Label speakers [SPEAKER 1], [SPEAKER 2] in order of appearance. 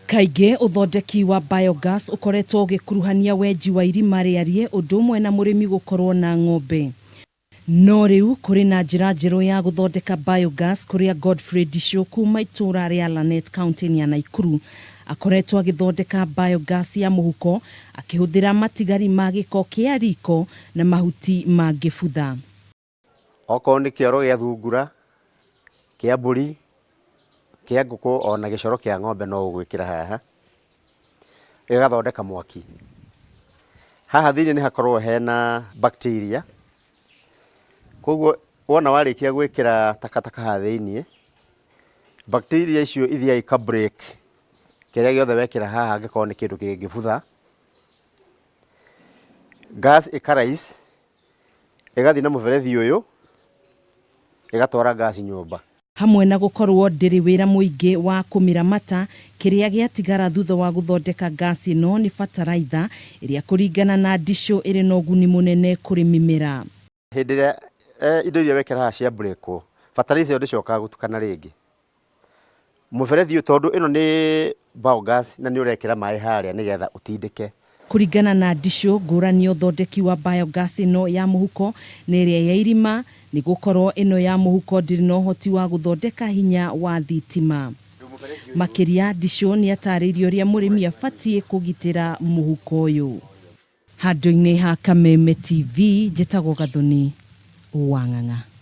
[SPEAKER 1] Kaingĩ ũthondeki wa biogas ũkoretwo ũgĩkuruhania wenji wa irima rĩariĩ ũndũ ũmwe na mũrĩmi gũkorwo na ng'ombe. No rĩu kũrĩ na njĩra njerũ ya gũthondeka biogas kũrĩa Godfrey Ndicũ kuma itũũra rĩa Lanet kauntĩ-inĩ ya Naikuru akoretwo agĩthondeka biogas ya mũhuko akĩhũthĩra matigari ma gĩko kĩa riko na mahuti mangĩbutha.
[SPEAKER 2] Okorwo nĩ kĩoro gĩa thungura, kĩa mbũri, kĩa ngũkũ ona gĩcoro kĩa ng'ombe no ũgwĩkĩra haha, gĩgathondeka mwaki. Haha thĩiniĩ nĩ hakoragwo hena bacteria, koguo wona warĩkia gwĩkĩra takataka haha thĩiniĩ, bacteria icio ithiaga ika break kĩrĩa gĩothe wekĩra haha angĩkorwo nĩ kĩndũ kĩngĩbutha, gas ĩka rise ĩgathiĩ na mũberethi ũyũ ĩgatwara gas nyũmba.
[SPEAKER 1] Hamwe na gũkorwo ndĩrĩ wĩra mũingĩ wa kũmĩramata, kĩrĩa gĩatigara thutha wa gũthondeka gas ĩno nĩ bataraitha ĩrĩa kũringana na Ndicũ ĩrĩ na ũguni mũnene kũrĩ mĩmera.
[SPEAKER 2] Hĩndĩ ĩrĩa indo iria wekĩra haha cia break wo, bataraitha ĩyo ndĩcokaga gũtukana rĩngĩ. Mũberethi ũyũ tondũ ĩno nĩ biogas na nĩ ũrekĩra maĩ harĩa nĩgetha ũtindĩke.
[SPEAKER 1] Kũringana na Ndicũ, ngũrani ya ũthondeki wa biogas ĩno ya mũhuko na ĩrĩa ya irima nĩ gũkorwo ĩno ya mũhuko ndĩrĩ na ũhoti wa gũthondeka hinya wa thitima. Makĩria, Ndicũ nĩatarĩirie ũrĩa mũrĩmi abatiĩ kũgitĩra mũhuko ũyũ. Handũ-inĩ ha Kameme TV, njĩtagwo Gathoni Wang'ang'a.